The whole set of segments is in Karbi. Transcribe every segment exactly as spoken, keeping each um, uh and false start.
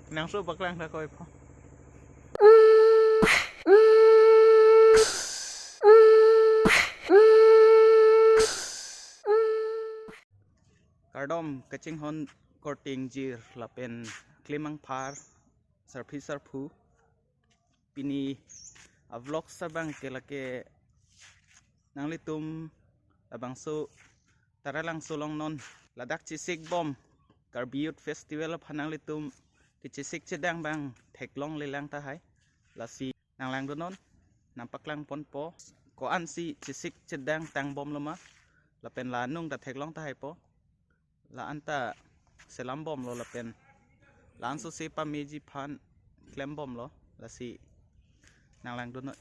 Nangso paklang ta koi pho. Kardom kachinghon korte ingjir lapen klemangphar sarpi sarpo. Pini a-vlog abang ke lake nanglitum labangso Taralangso along non ladak chesik bom Karbi Youth Festival aphan nanglitum kechesik chedang abang theklonglelang tahai. Lasi nanglangdunnon, nangpaklang ponpo. Ko-ansi chesik chedang tang bomlo ma, lapen la anung ta theklong tahai po. La-an ta selam bomlo lapen la-an sose pameji aphan klem bomlo, lasi nanglangdunnon.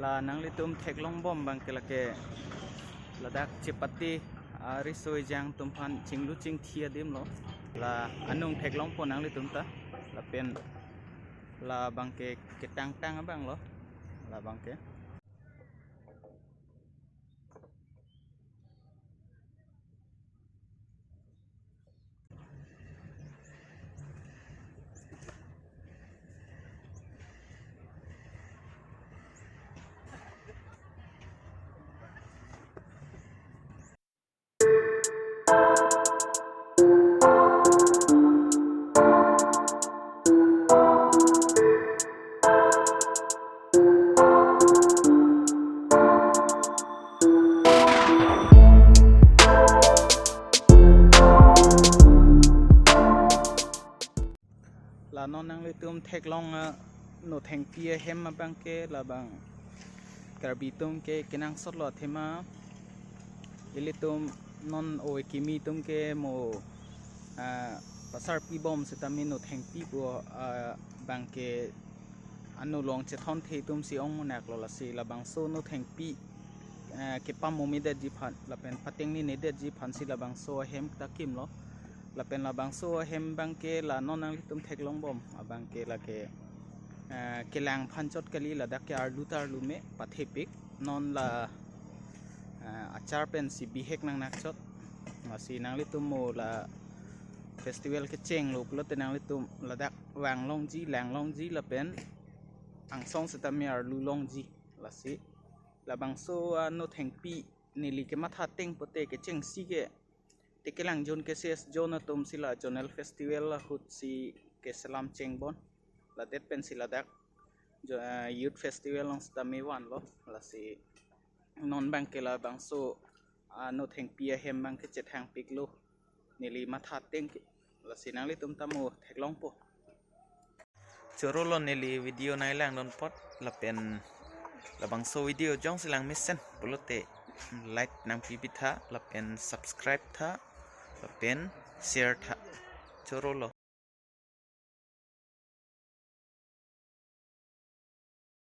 La nanglitum theklong bom abang ke lake ladak chepate ariso ejang atum aphan chinglu chingthi adim lo. La anung theklongpo nanglitum ta, lapen labang ke ketangtang abang lo, labang ke. La non nanglitum theklong, ah, Nothengpi ahem abang ke labang Karbi atum ke kenangsot lo athema, ilitum non ove kimi atum ke mo, ah, pasarpi bom setame Nothengpi pu, ah, abang ke ano along chethonthe atum si ong munak lo, lasi labangso Nothengpi, ah, kepamomedetji aphan lapen patengnedetji aphan si labangso ahem ta kimlo. Lapen labangso ahem abang ke la non nanglitum theklong bom abang ke lake, eh, kelang aphan chot kali, ladak ke arlu ta arlu me pathepik, non la, eh, achar pensi bihek nangnak chot. Lasi nanglitum mo la festival kechenglo pulote nanglitum ladak vanglongji, langlongji lapen angsong setame arlu longji. Lasi labangso, ah, Nothengpi neli kematha ateng pote kechengsi ke Tekelang Zone K C S Zone atum si la zonal festival ahut si keselam chengbon. Ladet pen si ladak jo-, eh, youth festival along sitame vanlo. Lasi non abang ke labangso, ah, no thengpi ahem abang ke chethangpiklo. Neli matha ateng ke. Lasi nanglitum ta mo theklongpo. Chorolo neli video nangkelangdun apot lapen labangso video jongsi lang mesen pulote like nangpi pitha lapen subscribe tha lapen share tha. Chorolo.